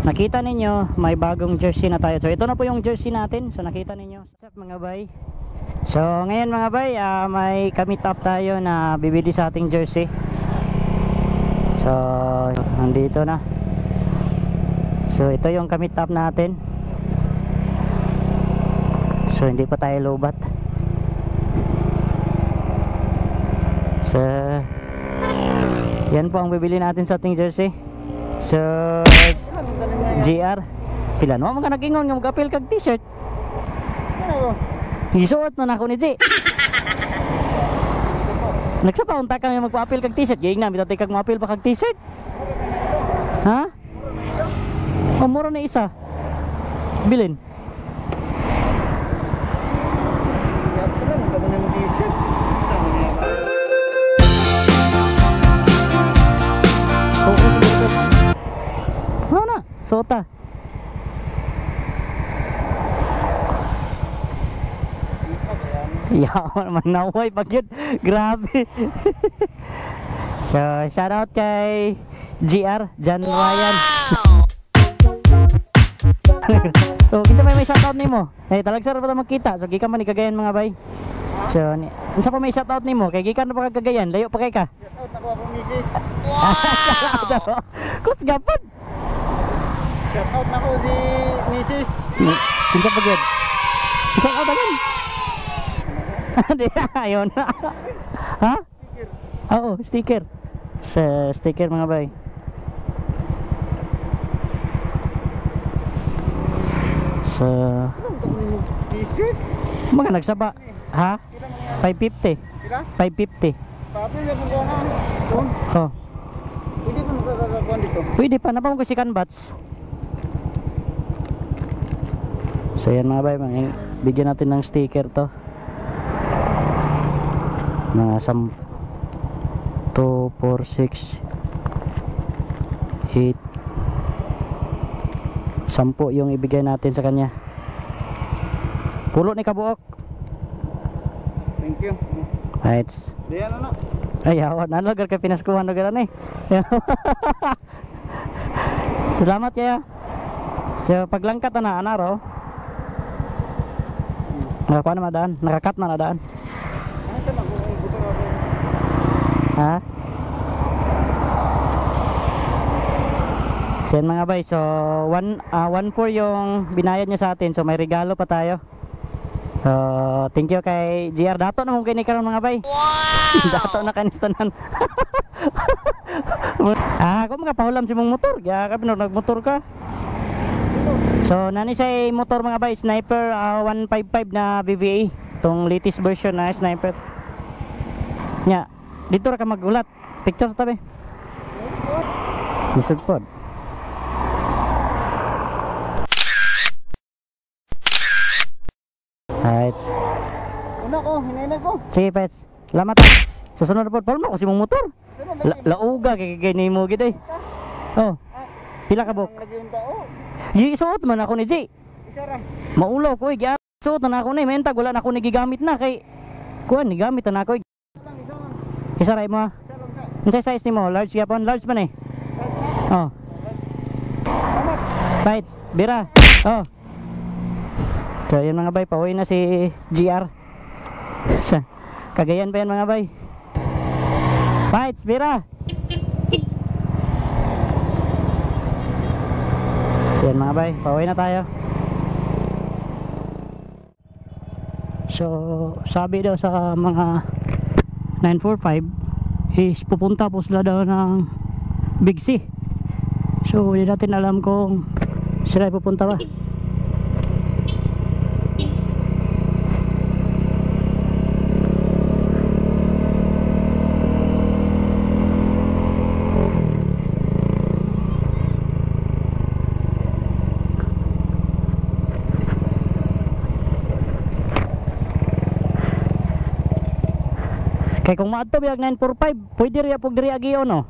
Nakita ninyo, may bagong jersey na tayo. So ito na po yung jersey natin. So nakita ninyo. What's up, mga bay? So ngayon, mga bay, may ka-meet up tayo na bibili sa ating jersey. So nandito na. So ito yung ka-meet up natin. So hindi pa tayo lobat. So yan po ang bibili natin sa ating jersey. So GR, pila no mga nag-ingon nga mag-apil kag t-shirt. Gisuot na nako ni G. Nagsapa unta kami magpa-apil kag t-shirt. Giing na bitay kag mo-apil pa kag t-shirt. Ha? O mura na isa. Bilin. Ano na? Sota. Yaw naman naway pagyud. Grabe. So, shout out kay GR John Ryan. So, kinsa may shout out nimo? Eh, talagsa ra pa ta magkita. So, gikan man ni Cagayan, mga bay. So, unsa pa may shout out nimo? Kay gikan na pa kag Cagayan, layo pa kay ka. Shout out nako akong misis. Wow. Kus gapod. Shout out nako si misis. Kinsa pa gyud? Shout out again. Di ayon. Ha? Sticker. Oo, sticker. Sa sticker, mga bay. Sa T-shirt? Mga nagsaba. Ha? 550. Pila? 550. Papel na kung na. Doon. Oh. Pwede pa magkakakuan dito. Pwede pa na pa ko si Canbats. So yan, mga bay, bigyan natin ng sticker to. Mga 2, 4, 6, 8, 10 yung ibigay natin sa kanya. Pulo ni kabuok. Thank you. Right. Diyan ano? Ay, awa na lugar ka pinaskuhan lugar ani. Salamat kaya. So paglangkat na ana ro. Nakakuha na madaan, nakakat na nadaan. Asa man kung buto ako. Ha? So yan, mga bay, so 1.4 yung binayad niya sa atin. So may regalo pa tayo. So thank you kay GR. Dato na mong kini karon, mga bay. Wow! Dato na kanis tanan. Ako mga pahulam si mong motor. Kaya ka pinag nagmotor ka. So nani say motor, mga bay, Sniper 155 na VVA. Tong latest version na Sniper. Nya, dito ra ka magulat. Picture sa tabi. Lisod pod. Alright. Una ko, hinay ko. Sige, Pets. Salamat. Sa sunod pod, palma ko si mong motor. Lauga kay kay nimo gid eh. Oh. Pila ka buk? Lagi yung tao. Gisuot man ako ni Jay. Isa ra. Maulaw ko eh. Gisuot na ako ni. Mentag wala na ako ni gigamit na kay kuan ni gamit na ako. Isa ra mo. Unsay size nimo? Large gyapon? Large man eh. Oh. Right, bira. Oh. So yun, mga bay, pauwi na si GR. Sa Cagayan pa yan, mga bay. Fights, bira. So yun, mga bay, pauwi na tayo. So sabi daw sa mga 945 is pupunta po sila daw ng Big C. So hindi natin alam kung sila ay pupunta ba. Kay kung maadto biyag 945, pwede riya pug diri agiyon no.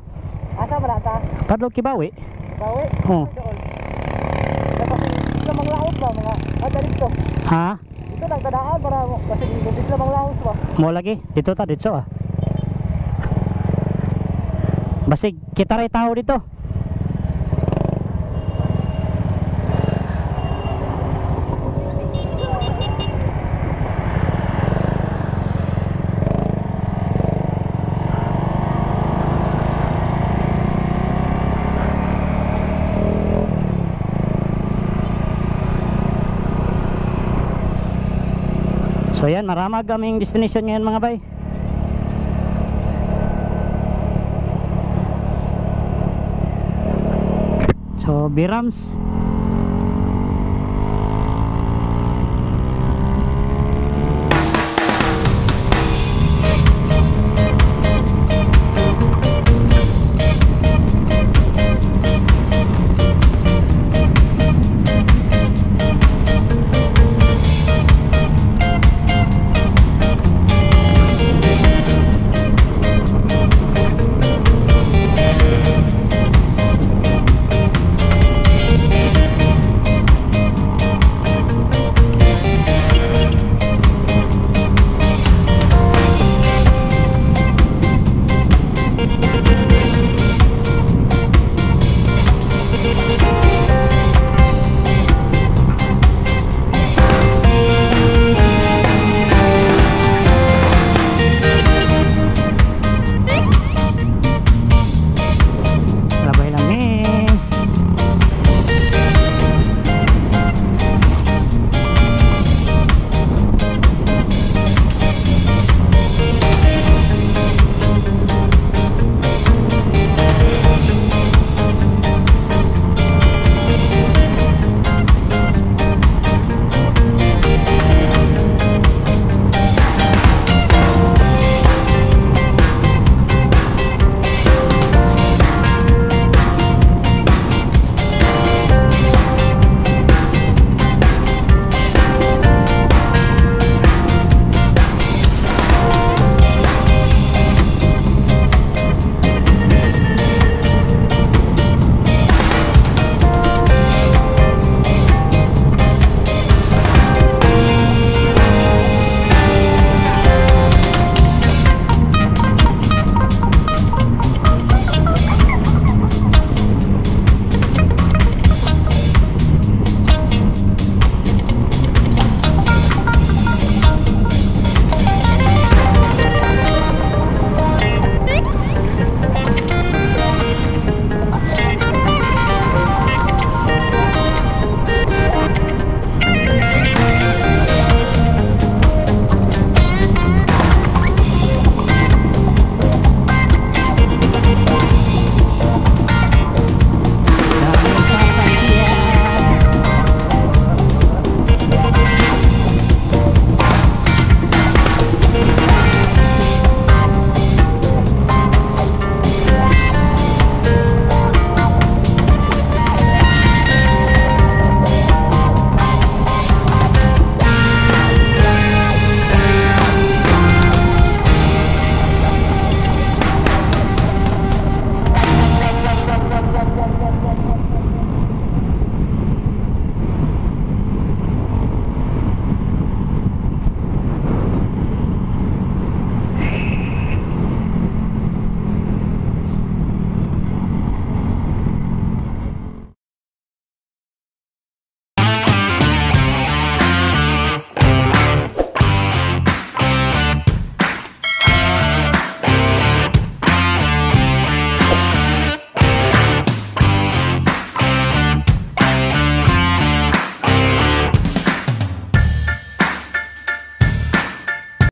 Asa ba ta? Padlog Kibawi. Bawi. Oh. Dapat sila manglaos ba mga ada dito. Ha? Dito lang tadaan para kasi dito sila manglaos ba. Mo lagi dito ta dito ah. Basig kita ray tao dito. So yan, Maramag kaming destination ngayon, mga bay. So Birams.